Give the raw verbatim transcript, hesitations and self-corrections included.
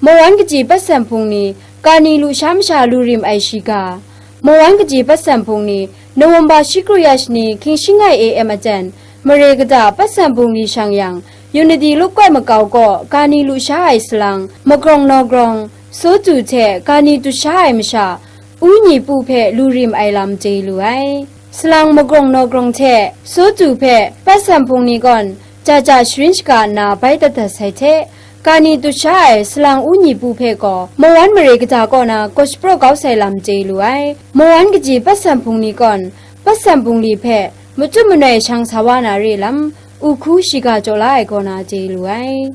Mawan kaji patsan hpung ni, kani lusha masha lu rim ai shiga, Mawan kaji patsan hpung ni, November shi kru ya shani hkying shangai A M aten, mare kata patsan hpung ni shang yang, Unity lupkoi makau kaw kani lusha ai salang, magrawng nawgrawng, sotu hte kani tusha ai masha, u ni pu hpe lu rim ai lam chye lu ai. Salang magrawng nawgrawng hte sotu hpe patsan hpung ni gawn, ja ja sharin shaga nna bai dat dat sai hte, kani tusha ai salang u ni pu hpe gaw, Mawan mare kata kaw na gaw shapraw kau sai lam chye lu ai. Mawan kaji patsan hpung ni gawn, patsan hpung li hpe, machyum manoi shang sa wa na re lam, u hku shiga jaw la ai kaw na chye lu ai.